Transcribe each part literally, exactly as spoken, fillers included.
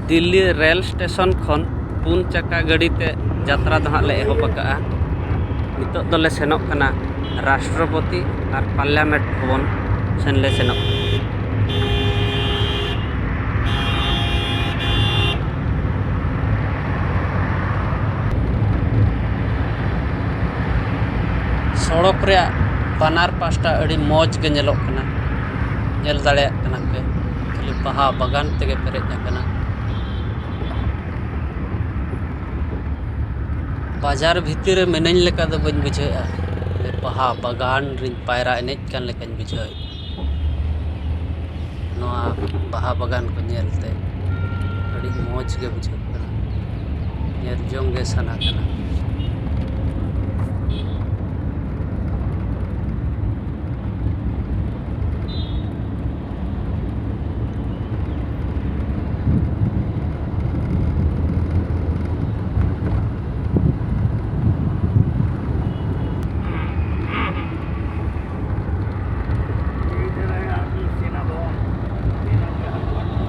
Delhi rail station ᱠᱷᱚᱱ ᱯᱩᱱ ᱪᱟᱠᱟ ᱜᱟᱹᱰᱤ ᱛᱮ ᱡᱟᱛᱨᱟ ᱫᱚ ᱦᱟᱸᱜ ᱞᱮ ᱮᱦᱚᱵ ᱟᱠᱟᱫᱼᱟ᱾ ᱱᱤᱛᱚᱜ ᱫᱚᱞᱮ ᱥᱮᱱᱚᱜ ᱠᱟᱱᱟ ᱨᱟᱥᱴᱨᱚᱯᱚᱛᱤ ᱟᱨ ᱯᱟᱨᱞᱟᱢᱮᱱᱴ ᱵᱷᱚᱵᱚᱱ ᱥᱮᱱ ᱞᱮ ᱥᱮᱱᱚᱜ ᱠᱟᱱᱟ᱾ ᱥᱚᱲᱚᱠ ᱨᱮᱭᱟᱜ ᱵᱟᱱᱟᱨ ᱯᱟᱥᱴᱟ ᱟᱹᱰᱤ ᱢᱚᱡᱽ ᱜᱮ ᱧᱮᱞᱚᱜ ᱠᱟᱱᱟ᱾ ᱧᱮᱞ ᱫᱟᱲᱮᱭᱟᱜ ᱠᱟᱱᱟ ᱯᱮ, ᱠᱷᱟᱹᱞᱤ ᱵᱟᱦᱟ ᱵᱟᱜᱟᱱ ᱛᱮᱜᱮ ᱯᱮᱨᱮᱡ ᱟᱠᱟᱱᱟ᱾ ᱵᱟᱡᱟᱨ ᱵᱷᱤᱛᱤᱨ ᱨᱮ ᱢᱤᱱᱟᱹᱧ ᱞᱮᱠᱟ ᱫᱚ ᱵᱟᱹᱧ ᱵᱩᱡᱷᱟᱹᱣᱮᱫᱼᱟ, ᱵᱟᱦᱟ ᱵᱟᱜᱟᱱ ᱨᱤᱧ ᱯᱟᱭᱨᱟ ᱮᱱᱮᱡ ᱠᱟᱱ ᱞᱮᱠᱟᱧ ᱵᱩᱡᱷᱟᱹᱣᱮᱫᱼᱟ᱾ ᱱᱚᱣᱟ ᱵᱟᱦᱟ ᱵᱟᱜᱟᱱ ᱠᱚ ᱧᱮᱞ ᱛᱮ ᱟᱹᱰᱤ ᱢᱚᱡᱽ ᱜᱮ ᱵᱩᱡᱷᱟᱹᱜ ᱠᱟᱱᱟ, ᱧᱮᱞ ᱡᱚᱝ ᱜᱮ ᱥᱟᱱᱟ ᱠᱟᱱᱟ᱾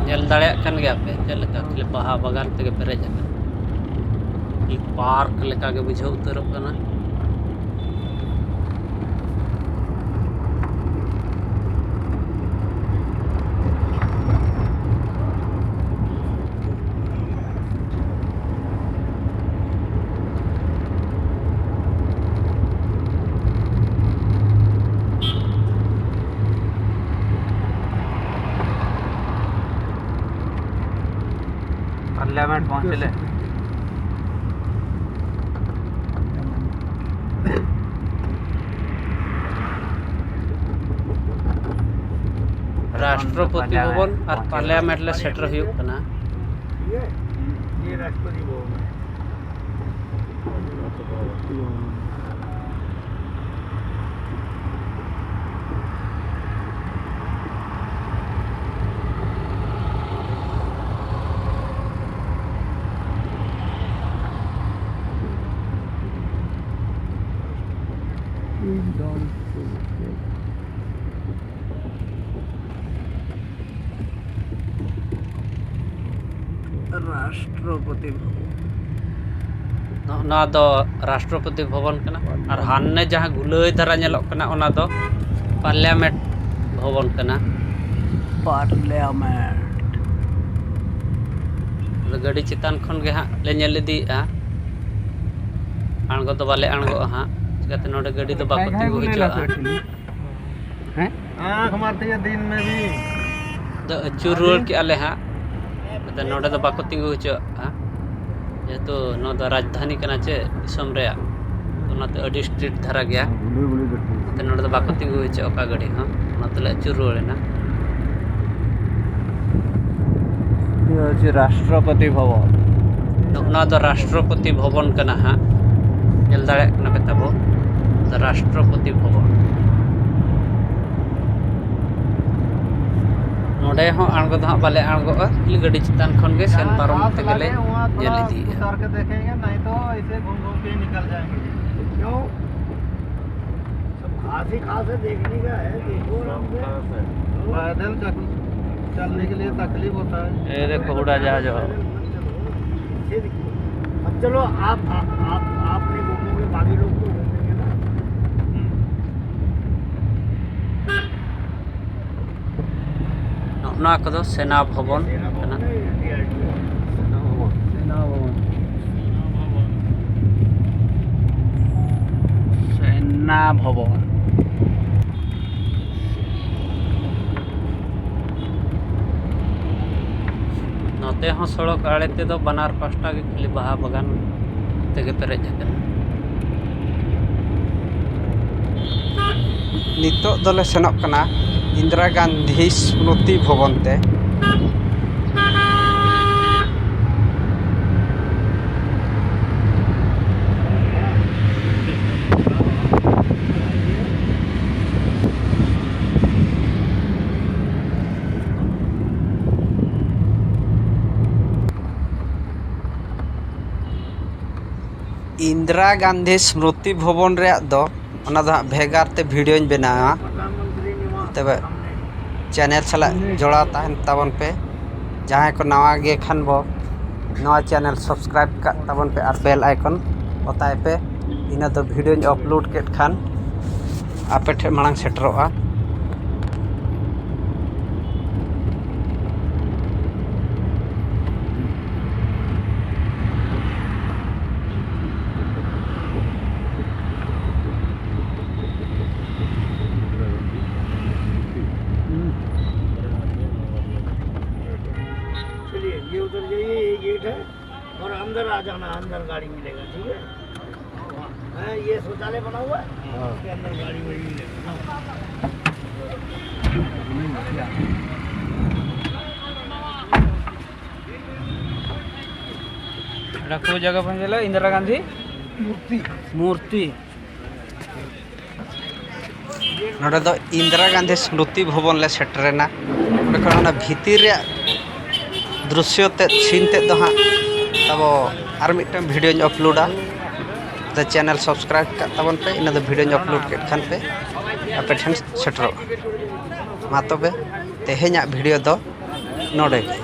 ᱧᱮᱞ ᱫᱟᱲᱮᱭᱟᱜ ᱠᱟᱱ ᱜᱮᱭᱟ ᱯᱮ ᱪᱮᱫ ᱞᱮᱠᱟ ᱠᱷᱟᱹᱞᱤ ᱵᱟᱦᱟ ᱵᱟᱜᱟᱱ ᱛᱮᱜᱮ ᱯᱮᱨᱮᱡ ᱟᱠᱟᱱᱟ᱾ ᱢᱤᱫ ᱯᱟᱨᱠ ᱞᱮᱠᱟ ᱜᱮ ᱵᱩᱡᱷᱟᱹᱣ ᱩᱛᱟᱹᱨᱚᱜ ᱠᱟᱱᱟ᱾ पार्लियामेंट पहुंचले। ᱨᱟᱥᱴᱨᱚᱯᱚᱛᱤ ᱵᱷᱚᱵᱚᱱ ᱟᱨ ᱯᱟᱨᱞᱤᱭᱟᱢᱮᱱᱴ ᱞᱮ ᱥᱮᱴᱮᱨ ᱦᱩᱭᱩᱜ ᱠᱟᱱᱟ᱾ ये राष्ट्रपति भवन है। ᱨᱟᱥᱴᱨᱚᱯᱚᱛᱤ ᱵᱷᱚᱵᱚᱱ᱾ ᱱᱚᱜᱼᱚ ᱱᱚᱣᱟ ᱫᱚ ᱨᱟᱥᱴᱨᱚᱯᱚᱛᱤ ᱵᱷᱚᱵᱚᱱ ᱠᱟᱱᱟ᱾ ᱟᱨ ᱦᱟᱱᱮ ᱡᱟᱦᱟᱸ ᱜᱩᱞᱟᱹᱭ ᱫᱷᱟᱨᱟ ᱧᱮᱞᱚᱜ ᱠᱟᱱᱟ, ᱚᱱᱟ ᱫᱚ ᱯᱟᱨᱞᱤᱭᱟᱢᱮᱱᱴ ᱵᱷᱚᱵᱚᱱ ᱠᱟᱱᱟ᱾ ᱯᱟᱨᱞᱤᱭᱟᱢᱮᱱᱴ᱾ ᱟᱫᱚ ᱜᱟᱹᱰᱤ ᱪᱮᱛᱟᱱ ᱠᱷᱚᱱ ᱜᱮ ᱦᱟᱸᱜ ᱞᱮ ᱧᱮᱞ ᱤᱫᱤᱭᱮᱫᱼᱟ, ᱟᱬᱜᱚ ᱫᱚ ᱵᱟᱞᱮ ᱟᱬᱜᱚᱜᱼᱟ ᱦᱟᱸᱜ, ᱪᱤᱠᱟᱹᱛᱮ ᱱᱚᱰᱮ ᱜᱟᱹᱰᱤ ᱫᱚ ᱵᱟᱠᱚ ᱛᱤᱸᱜᱩ ᱦᱚᱪᱚᱣᱟᱜᱼᱟ᱾ ᱦᱮᱸ? ᱟᱸᱠᱷ ᱢᱟᱨ ᱫᱤᱭᱟ ᱫᱤᱱ ᱢᱮ ᱵᱷᱤ᱾ ᱟᱫᱚ ᱟᱹᱪᱩᱨ ᱨᱩᱣᱟᱹᱲ ᱠᱮᱜᱼᱟ ᱞᱮ ᱦᱟᱸᱜ᱾ ᱟᱫᱚ ᱱᱚᱰᱮ ᱫᱚ ᱵᱟᱠᱚ ᱛᱤᱸᱜᱩ ᱦᱚᱪᱚᱣᱟᱜᱼᱟ, ᱡᱮᱦᱮᱛᱩ ᱱᱚᱣᱟ ᱫᱚ ᱨᱟᱡᱽᱫᱷᱟᱱᱤ ᱠᱟᱱᱟ ᱪᱮ ᱫᱤᱥᱚᱢ ᱨᱮᱭᱟᱜ, ᱚᱱᱟᱛᱮ ᱟᱹᱰᱤ ᱥᱴᱨᱤᱠᱴ ᱫᱷᱟᱨᱟ ᱜᱮᱭᱟ᱾ ᱚᱱᱟᱛᱮ ᱱᱚᱰᱮ ᱫᱚ ᱵᱟᱠᱚ ᱛᱤᱸᱜᱩ ᱦᱚᱪᱚᱣᱟᱜᱼᱟ ᱚᱠᱟ ᱜᱟᱹᱰᱤ ᱦᱚᱸ, ᱚᱱᱟ ᱛᱮᱞᱮ ᱟᱹᱪᱩᱨ ᱨᱩᱣᱟᱹᱲ ᱮᱱᱟ᱾ ᱱᱤᱭᱟᱹ ᱦᱚᱪᱪᱷᱮ ᱨᱟᱥᱴᱨᱚᱯᱚᱛᱤ ᱵᱷᱚᱵᱚᱱ᱾ ᱱᱚᱜᱼᱚ ᱱᱚᱣᱟ ᱫᱚ ᱨᱟᱥᱴᱨᱚᱯᱚᱛᱤ ᱵᱷᱚᱵᱚᱱ ᱠᱟᱱᱟ ᱦᱟᱸᱜ, ᱧᱮᱞ ᱫᱟᱲᱮᱭᱟᱜ ᱠᱟᱱᱟ ᱯᱮ ᱛᱟᱵᱚ, ᱫᱚ ᱨᱟᱥᱴᱨᱚᱯᱚᱛᱤ ᱵᱷᱚᱵᱚᱱ᱾ ᱱᱚᱰᱮ ᱦᱚᱸ ᱟᱬᱜᱚ ᱫᱚ ᱦᱟᱸᱜ ᱵᱟᱞᱮ ᱟᱬᱜᱚᱜᱼᱟ, ᱠᱷᱟᱹᱞᱤ ᱜᱟᱹᱰᱤ ᱪᱮᱛᱟᱱ ᱠᱷᱚᱱ ᱜᱮ ᱥᱮᱱ ᱯᱟᱨᱚᱢ ᱛᱮᱜᱮ ᱞᱮ ᱧᱮᱞ ᱤᱫᱤᱭᱮᱫᱼᱟ᱾ ᱩतार के देखेंगे, नहीं तो ऐसे घूम घूम के ही निकल जाएंगे। क्यों? सब घास ही घास है, देखने का है, देखो आराम से। पैदल चल-, चलने के लिए तकलीफ होता है। ये देखो, उड़ा जहाज हो। पैदल मत चलो, पीछे देखो। अब चलो, आप, आप, आप, आप नहीं घूमोगे, बाकी लोग तो घूमेंगे ना। ᱱᱚᱜᱼᱚ ᱱᱚᱣᱟ ᱠᱚᱫᱚ ᱥᱮᱱᱟ ᱵᱷᱚᱵᱚᱱ ᱠᱟᱱᱟ᱾ ᱥᱮᱱᱟ ᱵᱷᱚᱵᱚᱱ᱾ ᱥᱮᱱᱟ ᱵᱷᱚᱵᱚᱱ᱾ ᱱᱚᱛᱮ ᱦᱚᱸ ᱥᱚᱲᱚᱠ ᱟᱲᱮ ᱛᱮᱫᱚ ᱵᱟᱱᱟᱨ ᱯᱟᱥᱴᱟ ᱜᱮ ᱠᱷᱟᱹᱞᱤ ᱵᱟᱦᱟ ᱵᱟᱜᱟᱱ ᱛᱮᱜᱮ ᱯᱮᱨᱮᱡ ᱟᱠᱟᱱᱟ᱾ ᱱᱤᱛᱚᱜ ᱫᱚᱞᱮ ᱥᱮᱱᱚᱜ ᱠᱟᱱᱟ ᱤᱱᱫᱤᱨᱟ ᱜᱟᱱᱫᱷᱤ ᱥᱢᱨᱩᱛᱤ ᱵᱷᱚᱵᱚᱱ ᱛᱮ᱾ ᱤᱱᱫᱤᱨᱟ ᱜᱟᱱᱫᱷᱤ ᱥᱢᱨᱩᱛᱤ ᱵᱷᱚᱵᱚᱱ ᱨᱮᱭᱟᱜ ᱫᱚ, ᱚᱱᱟ ᱫᱚ ᱦᱟᱸᱜ ᱵᱷᱮᱜᱟᱨ ᱛᱮ ᱵᱷᱤᱰᱤᱭᱳᱧ ᱵᱮᱱᱟᱣᱟ᱾ ᱛᱚᱵᱮ ᱪᱮᱱᱮᱞ ᱥᱟᱞᱟᱜ ᱡᱚᱲᱟᱣ ᱛᱟᱦᱮᱱ ᱛᱟᱵᱚᱱ ᱯᱮ᱾ ᱡᱟᱦᱟᱸᱭ ᱠᱚ ᱱᱟᱣᱟ ᱜᱮ ᱠᱷᱟᱱ ᱵᱚ, ᱱᱚᱣᱟ ᱪᱮᱱᱮᱞ ᱥᱟᱵᱥᱠᱨᱟᱭᱤᱵ ᱠᱟᱜ ᱛᱟᱵᱚᱱ ᱯᱮ ᱟᱨ ᱵᱮᱞ ᱟᱭᱠᱚᱱ ᱚᱛᱟᱭ ᱯᱮ᱾ ᱤᱱᱟᱹ ᱫᱚ ᱵᱷᱤᱰᱤᱭᱳᱧ ᱟᱯᱞᱳᱰ ᱠᱮᱫ ᱠᱷᱟᱱ ᱟᱯᱮ ᱴᱷᱮᱱ ᱢᱟᱲᱟᱝ ᱥᱮᱴᱮᱨᱚᱜᱼᱟ᱾ चलिए, ये उधर जाइए, ये गेट है और अंदर आ जाना, अंदर गाड़ी मिलेगा, ठीक है? हाँ, ये शौचालय बना हुआ है, हाँ। उसके अंदर गाड़ी वाड़ी मिलेगा। ᱚᱱᱟ ᱠᱚ ᱡᱟᱭᱜᱟ ᱵᱚᱱ ᱧᱮᱞᱟ, ᱤᱱᱫᱤᱨᱟ ᱜᱟᱱᱫᱷᱤ ᱢᱩᱨᱛᱤ᱾ ᱢᱩᱨᱛᱤ᱾ ᱱᱚᱰᱮ ᱫᱚ ᱤᱱᱫᱤᱨᱟ ᱜᱟᱱᱫᱷᱤ ᱥᱢᱨᱩᱛᱤ ᱵᱷᱚᱵᱚᱱ ᱞᱮ ᱥᱮᱴᱮᱨᱮᱱᱟ᱾ ᱚᱸᱰᱮ ᱠᱷᱚᱱ ᱚᱱᱟ ᱵᱷᱤᱛᱤᱨ ᱨᱮᱭᱟᱜ ᱫᱨᱤᱥᱥᱚ ᱛᱮᱫ, ᱥᱤᱱ ᱛᱮᱫ ᱫᱚ ᱦᱟᱸᱜ ᱛᱟᱵᱚ ᱟᱨ ᱢᱤᱫᱴᱟᱝ ᱵᱷᱤᱰᱤᱭᱳᱧ ᱟᱯᱞᱳᱰᱟ᱾ ᱪᱮᱱᱮᱞ ᱥᱟᱵᱥᱠᱨᱟᱭᱤᱵ ᱠᱟᱜ ᱛᱟᱵᱚᱱ ᱯᱮ, ᱤᱱᱟᱹ ᱫᱚ ᱵᱷᱤᱰᱤᱭᱳᱧ ᱟᱯᱞᱳᱰ ᱠᱮᱫ ᱠᱷᱟᱱ ᱯᱮ ᱟᱯᱮ ᱴᱷᱮᱱ ᱥᱮᱴᱮᱨᱚᱜᱼᱟ᱾ ᱢᱟ ᱛᱚᱵᱮ, ᱛᱮᱦᱮᱧᱟᱜ ᱵᱷᱤᱰᱤᱭᱳ ᱫᱚ ᱱᱚᱰᱮ ᱜᱮ᱾